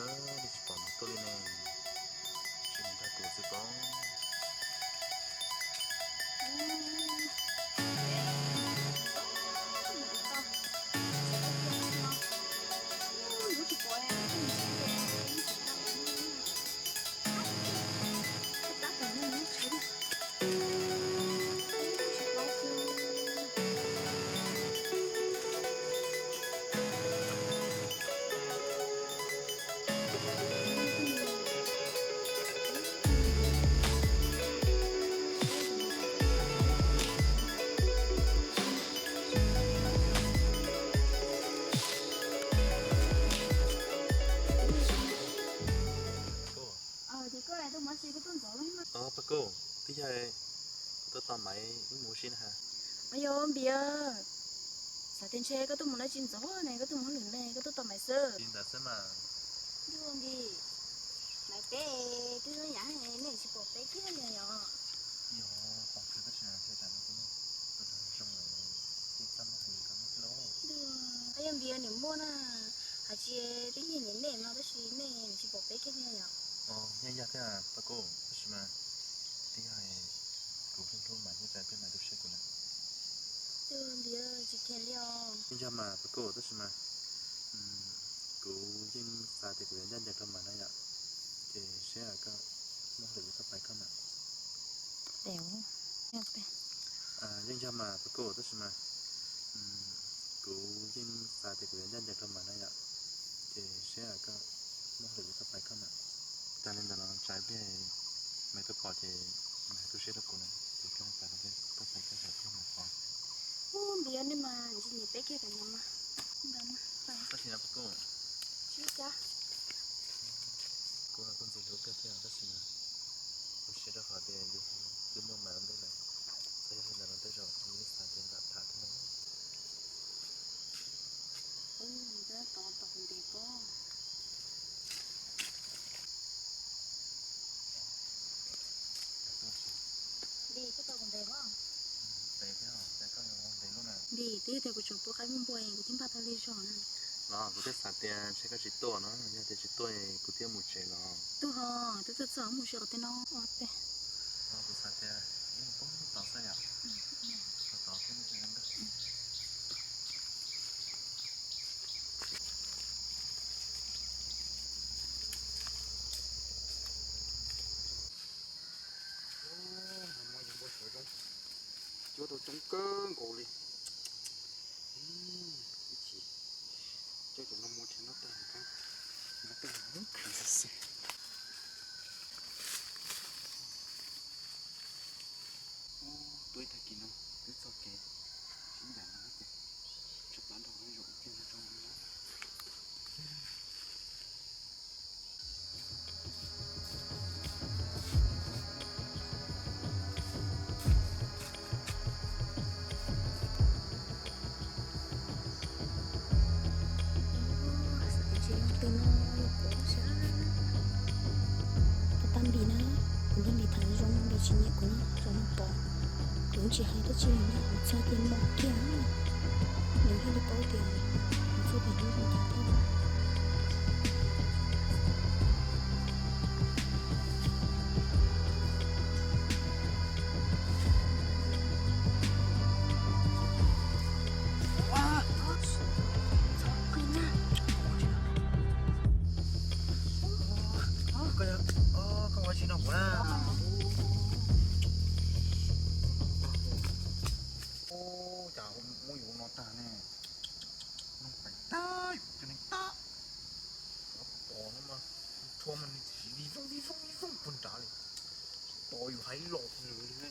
Li tsis pom mus tuaj li ne. Tsis mus nrog kuv xwb pob. Pab Kub, twb yog kuv tuaj tos Maiv wb mus ua si na has. Ayo Npiv, xav tias ntshe koj tuaj mus dab tsi ntxov ne, koj tuaj mus hauj lwm ne, koj tuaj tos Maiv xwb. Li ntawd xwb mas. Ntuj Npiv, Maiv peb twb yav nej tsis pom peb kiag li yom. Yog pom kiag tab sis tsam no kuv zoo lawm, kuv txaj muag heev li koj thiab lauj. Ayo Npiv, nim muaj na, hais tsis peb nyiag nyiam nej no tab sis nej tsis pom peb kiag li yom. Yog yog thiab Pab Kub, tab sis mas twb yog kuv hlub hlub Maiv thiab cas peb Maiv tu siab kuv na. Ntuj Npiv, tsis kheev li os. Yeej yog mas Pab Kub, tab sis mas kuv yeej xav tias kuv yuav ncaj ncees rau Maiv na yom, ces seb koj muaj hauj lwm koj pais koj mas. Yeej yog mas Pab Kub, tab sis mas kuv yeej xav tias kuv yuav ncaj ncees rau Maiv na yom, ces seb koj muaj hauj lwm koj pais koj mas. Cas li ntawd los tsam ib pliag Maiv tuaj pom ces Maiv tu siab rau kuv na, ces koj pais, koj pais koj xav thiab Maiv pom. Ub, Npiv, nej mas tsis nyiam peb kiag tam no mas. Tab sis no Pab Kub, kuv los kuj ntxim hlub kawg thiab tab sis mas tu siab rau qhov tias yus twb muaj Maiv ua ntej lawm, txhob yog li ntawd no tej zaum yus xav tias lam tham thiab no. Ub, tov tau kuv ntes pob. Npis, koj tau kuv ntes pob? Npis, twb yog tias kuv tseem pub qaib muaj npua kuv thiaj npaj tau li zog na. Los kuv twb xav tias ntshe koj tsis tuaj no, yog tias tsis tuaj kuv thiaj mus tsev los. Tuaj ho, twb tuaj txog mus tsev qhov twg no. Kuv xav tias ib mus pub tod xwb yom. Tod thiab. Ub, no muaj yog npua suav zoo, cuab tau coob kawg nkaus li. Ib chim coj cov no mus rau noj tag, noj tag khwv xwb xwb. Ub, tuaj ib tag kis no twb txog kev sib ncaim no ces tshaib plab nrog zaum kiag no rau no. Xav tias ntshe yog twg no yog kuv sab. Pab Npis na, kuv nrog Npis tham zoo Npis tsis nyiam kuv no, zaum no pom kuv tsis hais dab tsi li na, kuv txog ces mos kiag. Nws thiaj li paub tias kuv txoj kev hlub zoo tag thiab. Koj ua tsis no kuv na. Ub, cas muab yus no tag ne. Noj pais tag, yus cov neeg tag. Pom no mas, tshuav mas nws tsis vij vooj vij vooj vij vooj puag nrad li. Tos yus hais los nws li.